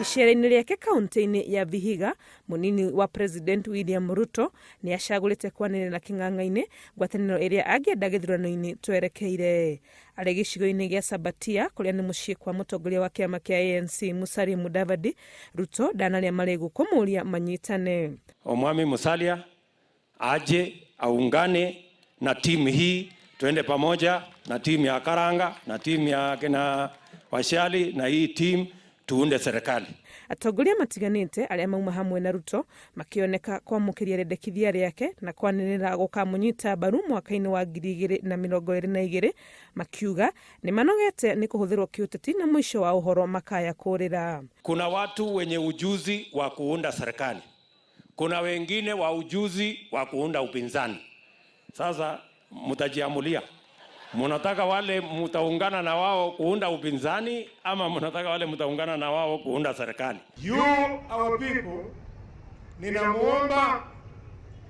Icera-inĩ rĩake kaunti-inĩ ya Vihiga, mũnini wa President William Ruto nĩ acagũrĩte kwanĩrĩra kĩng'ang'a-inĩ ngwatanĩro ĩrĩa angĩenda gĩthurano-inĩ twerekeire. Arĩ gĩcigo-inĩ gĩa Sabatia kũrĩa nĩ mũciĩ kwa mũtongoria wa kĩama kĩa ANC Musalia Mudavadi, Ruto ndanarĩa marĩgũ kũmũria manyitane. Omwami Musalia aje aungane na timu hii, tuende pamoja na timu ya Karanga na timu ya kina Washali na hii timu tuunde serikali. Atongoria matiganĩte arĩa mauma hamwe na Ruto makĩoneka kwamũkĩria rĩendekithia rĩake na kwanĩrĩra gũkamũnyita mbaru mwaka-inĩ wa 2022, makiuga nĩ manogete nĩ kũhũthĩrwo kĩũteti na mũico wa ũhoro makaya kũrĩra. Kuna watu wenye ujuzi wa kuunda serikali, kuna wengine wa ujuzi wa kuunda upinzani. Sasa mtajiamulia, mnataka wale mtaungana na wao kuunda upinzani ama mnataka wale mtaungana na wao kuunda serikali? You our people, ninamuomba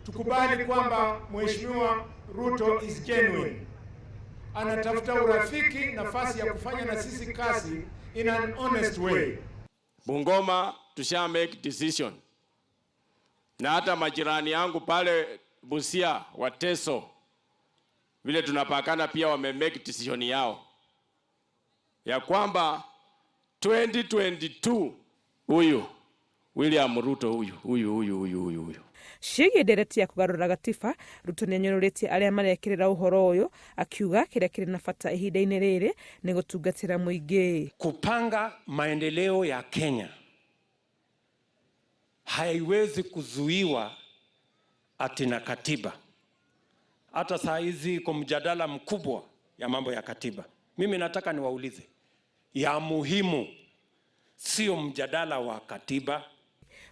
tukubali kwamba Mheshimiwa Ruto is genuine, anatafuta urafiki, nafasi ya kufanya na sisi kazi in an honest way. Bungoma tusha make decision, na hata majirani yangu pale Busia Wateso vile tunapakana pia wame make decision yao ya kwamba 2022 huyu William Ruto huyu huyu huyu huyu huyu huyu. Ciĩgiĩ ndereti ya kũgarũra gatiba, Ruto nĩanyũrũrĩtie arĩa marekĩrĩra ũhoro ũyũ, akiuga kĩrĩa kĩrĩ na bata ihinda-inĩ rĩrĩ nĩ gũtungatĩra mũingĩ. Kupanga maendeleo ya Kenya haiwezi kuzuiwa ati na katiba. Hata saa hizi iko mjadala mkubwa ya mambo ya katiba. Mimi nataka niwaulize, ya muhimu sio mjadala wa katiba.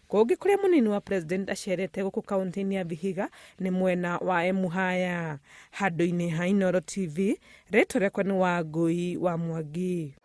Kũngĩ kũrĩa mũnini wa president acerete gũkũ kaunti-inĩ ya Vihiga nĩ mwena wa Emuhaya. Handũ-inĩ ha Inooro TV, rĩtwa rĩakwa nĩ Wangũi wa Mwangi.